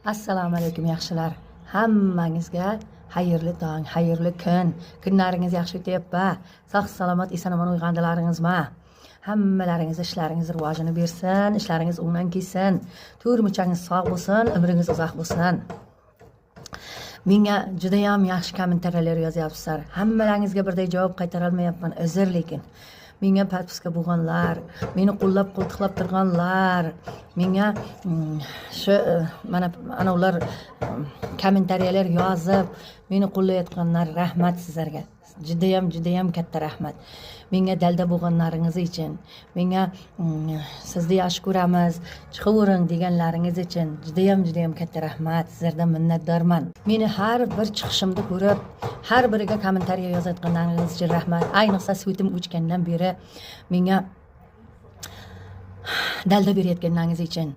Assalomu alaykum, yaxshilar. Hammangizga xayrli tong, xayrli kun. Kunlaringiz yaxshi o'tyapti. Sog' salomat, eson omon uyg'ondilaringizmi? Hammalaringiz ishlaringiz rivojini bersin, ishlaringiz o'ngdan kelsin. To'rt muchangiz sog' bo'lsin, umringiz uzoq bo'lsin. Menga judayam yaxshi kommentariyalar yozyapsizlar. Hammalaringizga birday javob qaytara olmayapman, uzr lekin. Menga подписка bo'lganlar, meni qo'llab qo'ltiqlab turganlar, menga shu mana ana ular kommentariyalar yozib, meni qo'llayotganlar, rahmat sizlarga. Judayam, judayam katta rahmat. Menga dalda bo'lganlaringiz uchun, menga sizni yaxshi ko'ramiz, chiqavering deganlaringiz uchun judayam, judayam katta rahmat. Sizlardan minnatdorman. Meni har bir chiqishimni ko'rib, har biriga kommentariya yozayotganlaringiz uchun rahmat. Ayniqsa светim o'chgandan beri menga dalda berayotganlaringiz uchun.